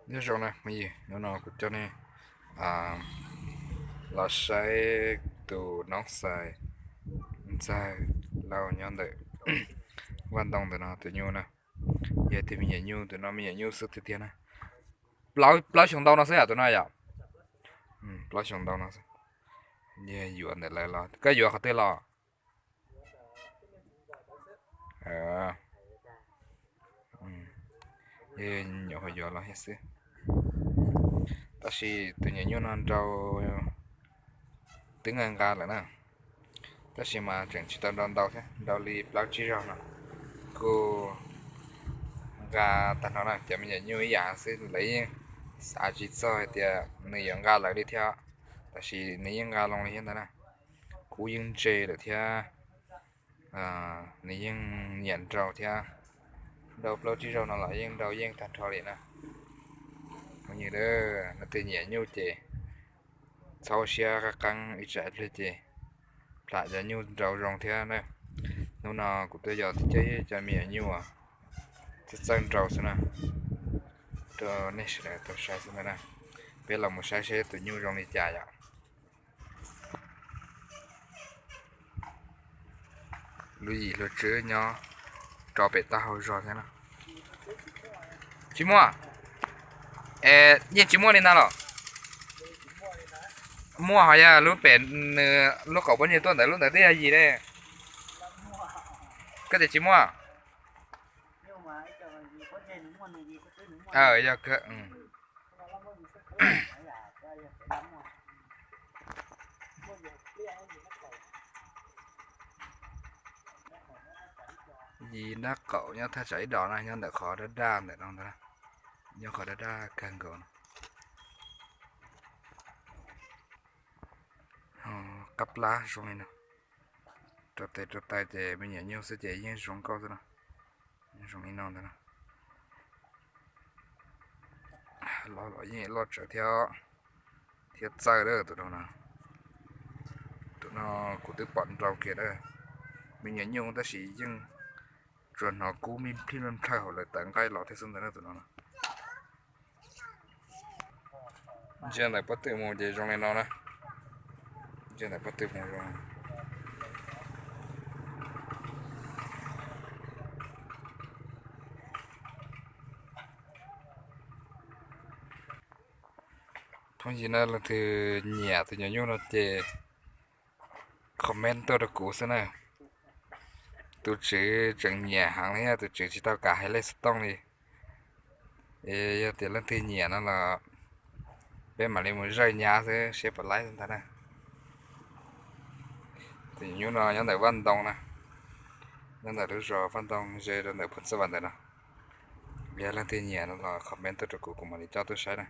Nyob zoo na phooj ywg, hnub no kuv coj nej los saib tus noob xais ntxawg lauj nyob ntawm vaj ntoo ntawm no tus nyuj na. Yog tus me nyuam nyuj, tus no me nyuam nyuj xwb tiag tiag na. Plaub xyoos ntau no xwb yom tus no yom. Plaub xyoos ntau no xwb. Yog yuav ntawm lawv los, koj yuav qhov twg los? Yog nyuam qhuav yuav los thiab xwb. Tab sis tus nyuam nyuj no nrau twb nqa nqa lawm na, tab sis mas tseem tsis tau nrau ntau thiab, nrau li plaub tsib zaug no. Kuj nqa tag nrho na, cov me nyuam nyuj ib yam xwb, lawv yeej xav tsis txog hais tias nws yuav nqa lawv li thiab, tab sis nws yeej nqa loo li thiab ntag na. Kub yeej ntse lawm thiab, nws yeej nyiam nrau thiab. Nrau plaub tsib zaug no los yeej nrau yeej tag nrho li na. Phooj ywg, leej twg nyiam nyuj ces txhob ua siab qeeb qeeb, ib tsam ib pliag ces plam cov nyuj nrau zoo thiab na. Hnub no kuv tuaj yos thiab coj cov me nyuam nyuj txawj txawj nrau xwb na, rau nej sawv daws tau saib xwb ntag na. Peb los mus saib seb tus nyuj zoo li cas yom. Lub yim hlua tswb nyob rau pem taub hau zog thiab no. Tsis muaj. Es yeej tsis muaj li ntag los? Muaj hos yog lub pem nws lub qaum pob ntseg tuaj ntawd lub ntawd twb yog yim li. Koj tias tsis muaj? Yog yim nrab qaum nyob thaj tsam ib dos na, nyob ntawm qhov daj daj ntawm no ntag, nyob qhov daj daj kawg nkaus no. Qab plab zoo li no, rau tes rau taw ces me nyuam nyuj xwb ces yeej zoo nkauj xwb no. Zoo li no ntag no. Loj los yeej loj tsawv thiab, thiab txawj lawm tus no na. Tus no kuv twb pom nrau kiag na. Me nyuam nyuj tab sis yeej tsuas hnov kub me plij me plhaw hauv lawv tawv nqaij los thiab xwb ntag na tus no na. Ntsia ntawm pob tw mus ces zoo li no na. Ntsia ntawm pob tw mus zoo. Phooj ywg na, leej twg nyiam tus nyuam nyuj no ces comment tuaj rau kuv xwb na. Tus tswv tseem nyiam heev li, tus tswv tsis tau kam hais lej xov tooj li. Es yog tias leej twg nyiam no los peb mam li mus zawj nyab xwb seb puas laib ntag na. Tus nyuam nyuj no nyob ntawm vaj ntoo na, nyob ntawm lub zos vaj ntoo ze rau ntawm Phoos Txaj Vas ntawm no. Yog leej twg nyiam no los comment tuaj rau kuv, kuv mam li coj tuaj saib na.